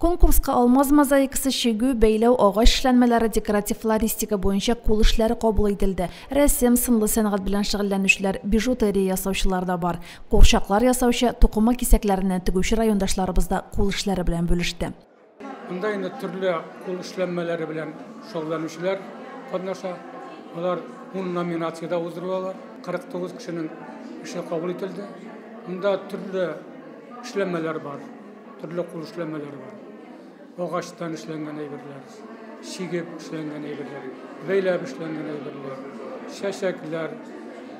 Конкурска алмаз мозаикасы, чигү, бәйләү, агач эшләнмәләре, декоратив флористика буенча кул эшләре кабул ителде. Рәсем, сынлы сәнгать белән шөгыльләнүчеләр, бижутерия ясаучылар да бар. Курчаклар ясаучы, тукыма кисәкләреннән тегүче райондашларыбыз да кул эшләре белән бүлеште. Монда инде төрле кул эшләнмәләре белән шөгыльләнүчеләр катнаша. Алар 10 номинациядә уздырылалар. 49 кешенең эше кабул ителде. Монда төрле эшләнмәләр бар. Төрле кул эшләнмәләре бар. Агачтан эшләнгән әйберләр, чигеп эшләнгән әйберләр, бәйләп эшләнгән әйберләр, чәчәкләр,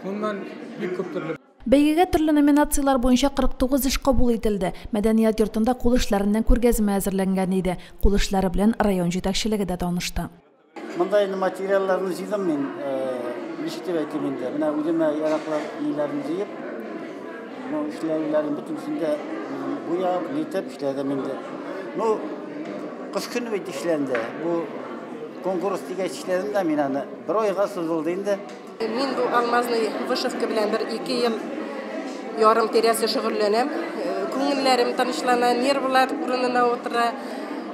гомумән, бик күп төрле. Бәйгегә төрле номинацияләр буенча 49 эш кабул ителде. Мәдәният йортында кул эшләреннән күргәзмә әзерләнгән иде. Кул эшләре белән район җитәкчелеге дә танышты. Монда инде материалларны җыйдым мин, ничек дип әйтим инде, менә үземә яраклы ниләрне җыеп, ну, эшләүләрен бөтенесен дә буяп, нитеп эшләдем инде. Ну, кыш көне бит эшләнде. Бу конкурс дигәч эшләдем дә мин аны. Бер айга сузылды инде. Мин бу алмазный вышивка белән бер ике ел ярым тирәсе шөгыльләнәм. Күңелләрем тынычлана, нервлар урынына утыра.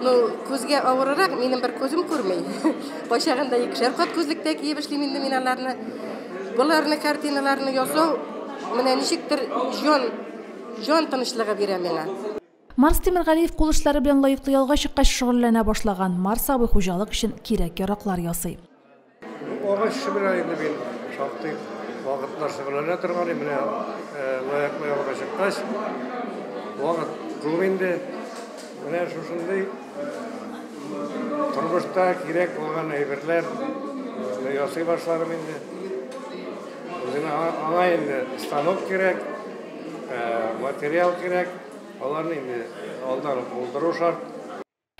Ну, күзгә авырырак, минем бер күзем күрми. Кайчагында икешәр кат күзлектә киеп эшлим инде мин аларны. Боларны картиналарны ясау менә ничектер җан җан тынычлыгы бирә миңа. Марс Тимергалиев кул эшләре белән лаеклы ялга чыккач шөгыльләнә башлаган. Марс абый хуҗалык өчен кирәк-яраклар ясый. Агач эше белән инде мин шактый вакытлар шөгыльләнә торган идем. Менә лаеклы ялга чыккач, вакыт күп инде. Менә шушындый тормышта кирәк булган әйберләр ясый башладым инде. Үзенә аңа инде станок кирәк, материал кирәк. Аларны инде алдан ук булдыру шарт.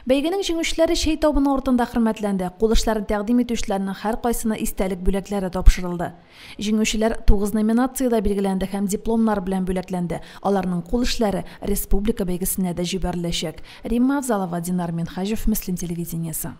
Бәйгенең җиңүчеләре чәй табыны артында хөрмәтләнде. Кул эшләрен тәкъдим итүчеләрнең һәркайсына истәлек бүләкләре тапшырылды. Җиңүчеләр тугыз номинациядә билгеләнде һәм дипломнар белән бүләкләнде. Аларның кул эшләре республика бәйгесенә дә җибәреләчәк. Римма Авзалова, Динар Минһаҗев, Мөслим телевидениесе.